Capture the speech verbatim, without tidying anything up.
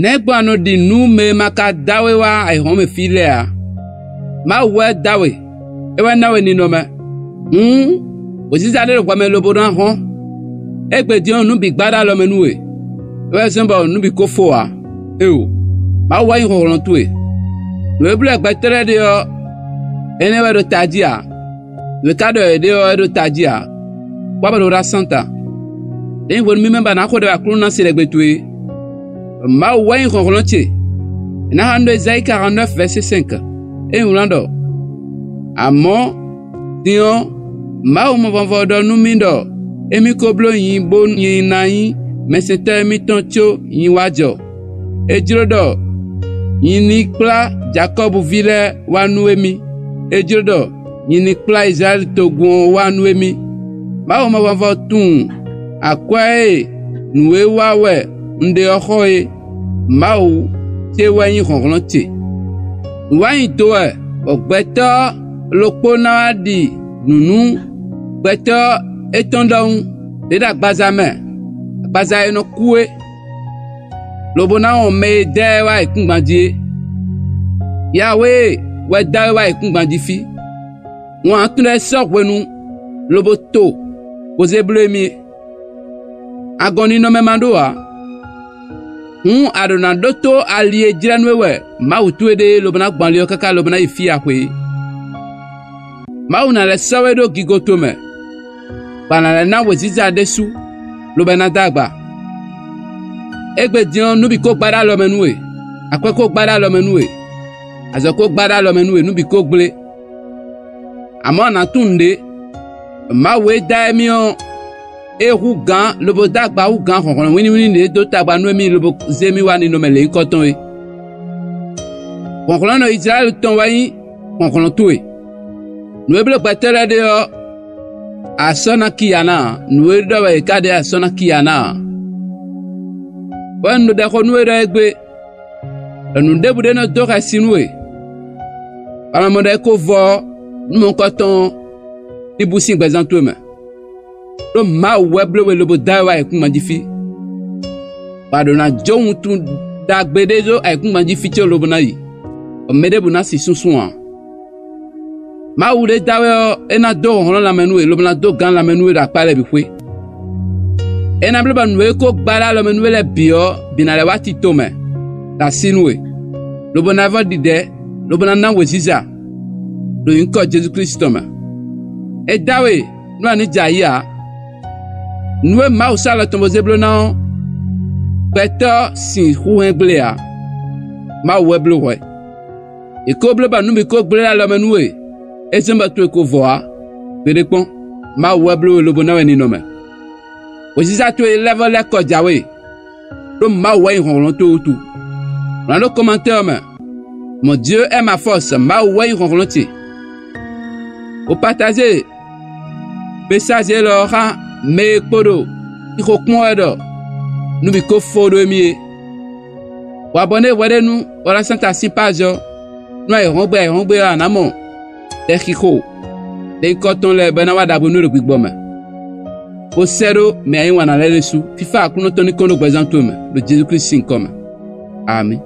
Nɛ̌ gbɔn a nɔ ɖi nǔ mɛ e ma ka dá we wá ayǐhɔ́ngbe fí lɛ́ɛ ǎ? Mawu wɛ dá we; é wɛ ná we ninɔmɛ. Hǔn, wěziza ɖé ɖo hwɛ mɛ lobo ná hɔ́n. Égbé din ɔ́, nǔ bǐ gbá ɖó alɔ mɛ nú we; é wɛ zɔ́n bɔ nǔ bǐ ko fó ǎ. Éeǒ, Mawu wɛ nyí hlɔ̌nhlɔ́n towe. Nǔ e bló wɛ gbɛtɔ́ lɛ́ɛ ɖe ɔ́, énɛ́ wɛ ɖo tají ǎ; nǔ e ka ɖɔ yě ɖe ɔ́, é ɖo tají ǎ; wá bɔ ɖo ɖo asán ta. Ényí hwenu mímɛ́ ba nǎ xo ɖɛ wɛ Aklúnɔ ná se lɛ́ gbe towe. Mawu wɛ nyí hlɔ̌nhlɔ́n ce. È nǎ xa nú ɖó Ezayíi karannɛ́f vɛ̌si sɛ́nk, é nyí wlán ɖɔ: Amɔ̌, din ɔ́, Mawu mɔ vɔvɔ ɖɔ nú mì ɖɔ émí ko bló nyi bónú nyi ná nyí mɛsɛntɔ́ émítɔn có nyi wá jɔ. É jló ɖɔ nyi ní kplá Jakɔ́bu ví lɛ́ɛ wá nú émí; é jló ɖɔ nyi ní kplá Izlayɛ́li togun ɔ́ wá nú émí. Mawu mɔ vɔvɔ tunwun akwɛ́ e nǔ e wa wɛ un ɖe ɔ́ xɔ é. Mawu ce wɛ nyí hlɔ̌nhlɔ́n ce. Nǔwanyido wɛ, bɔ gbɛtɔ́ ɖokpó ná wá ɖi nǔ nú gbɛtɔ́ étɔn ɖɔhun ɖě ɖo agbaza mɛ, agbaza e nɔ kú é, lobo ná wɔn mɛ e dá ɛ wá ayǐkúngban jí é. Yawée wɛ dá we wá ayǐkúngban jí fí. Wǎn tɔn lɛ́ɛ sɔ́ hwenu lobo to bó zé bló émí é. A gɔn ninɔmɛ ma ɖó ǎ. Hǔn, a ɖǒ ná ɖótó ali e jlɛ́ nú we wɛ Mawu towe ɖe é lobo ná gbɔn ali ɔ́ káká lobo ná yi fí e a xwe é. Mawu ná lɛ́ sɔ́ we ɖó gigo tomɛ, bɔ a nǎ lɛ́ ná wěziza ɖésú, lobo ná dó agba. Égbé din ɔ́, nǔ bǐ ko gbá ɖó alɔ mɛ nú we; akwɛ́ ko gbá ɖó alɔ mɛ nú we; azɔ̌ ko gbá ɖó alɔ mɛ nú we; nǔ bǐ ko gblé. Amɔ̌, a nǎ tunwun nǔɖé: Mawu e dá émí ɔ́, é hú gǎn lobo dó agba hú gǎn hlɔ̌nhlɔ́n wínníwínní ɖě dó tagba nú émí lobo zé mì wá ninɔmɛ lěhunkɔtɔn é. Hlɔ̌nhlɔ́nnɔ Izlayɛ́li tɔn wɛ nyí hlɔ̌nhlɔ́n towe. Nǔ e bló gbɛtɔ́ lɛ́ɛ ɖe ɔ́, a sɔ́ ná kiya ná ǎ; nǔ e ɖɔ wɛ è ká ɖe a sɔ́ ná kiya ná ǎ. Bɔ un ɖo ɖɛ xo nú we ɖɔ égbé, ɖɔ nǔ ɖěbǔ ɖé nɔ dó xɛsi nú we, bɔ a nɔ mɔ ɖɔ é ko vɔ ɔ́, nú mɔ̌hunkɔtɔn ɔ́, ní bú sín gbɛzán towe mɛ. Ɖó Mawu wɛ bló we lobo dá we wá ayǐkúngban jí fí, bɔ a ɖǒ ná jó wuntun ɖagbe ɖé ɖó ayǐkúngban jí fí ce lobo ná yi, bɔ mɛ ɖěbǔ ná sin súnsún ǎ. Mawu ɖé dá we ɔ́, é ná dó hlɔ̌nhlɔ́n lanmɛ nú we, lobo ná dó gǎn lanmɛ nú we ɖo akpá lɛ́ɛ bǐ xwé. É ná bló bɔ nǔ e ko gbá ɖó alɔ mɛ nú we lɛ́ɛ bǐ ɔ́ bǐ ná lɛ́ wá tito mɛ ɖo así nú we, lobo ná vɔ́ ɖiɖɛ̌, lobo ná ná wěziza ɖo nyǐkɔ Jezu Klísu tɔn mɛ. É dá we nú a ní jɛ ayǐ ǎ. Nǔ e Mawu sɔ́ alɔ tɔn bó zé bló ná ɔ́, gbɛtɔ́ sixú hɛn gblé ǎ; Mawu wɛ bló hwɛ. È ko bló bɔ nǔ bǐ ko gblé ɖó alɔ mɛ nú we; é zɔ́n bɔ towe ko vɔ ǎ. Gbeɖé kpɔ́n, Mawu wɛ bló we lobo ná we ninɔmɛ. Wěziza towe lɛ́ vɔ́ lɛ́ kɔ jǎwe, ɖó Mawu wɛ nyí hlɔ̌nhlɔ́n towe wútu. Wlǎn ɖó kɔmantɛ́ ɔ́ mɛ: Mon Dieu est ma force, Mawu wɛ nyí hlɔ̌nhlɔ́n ce. Bo patajé mesázi élɔ́ ɔ́ xá mɛ e kpo ɖo xixo kpɔ́n wɛ ɖɔ nú mì ko fó ɖó émí é. Wa bɔ nú é hwɛɖénu bɔ ná sán ta sín pázɔ́, nú ayǐhɔ́ngbe ayǐhɔ́ngbe ɔ́, a nǎ mɔ ɖɛxixo ɖe nyǐkɔ tɔn lɛ́ɛ bɔ é ná wá ɖagbe nú we ɖo gbigbɔ mɛ, bó sɛ́ ɖó mɛ e yí wǎn ná lɛ́ɛ ɖésú. Fífá Aklúnɔ tɔn ní kɔn ɖó gbɛzán towe mɛ, ɖo Jezu Klísu sín nyǐkɔ mɛ. Amǐ.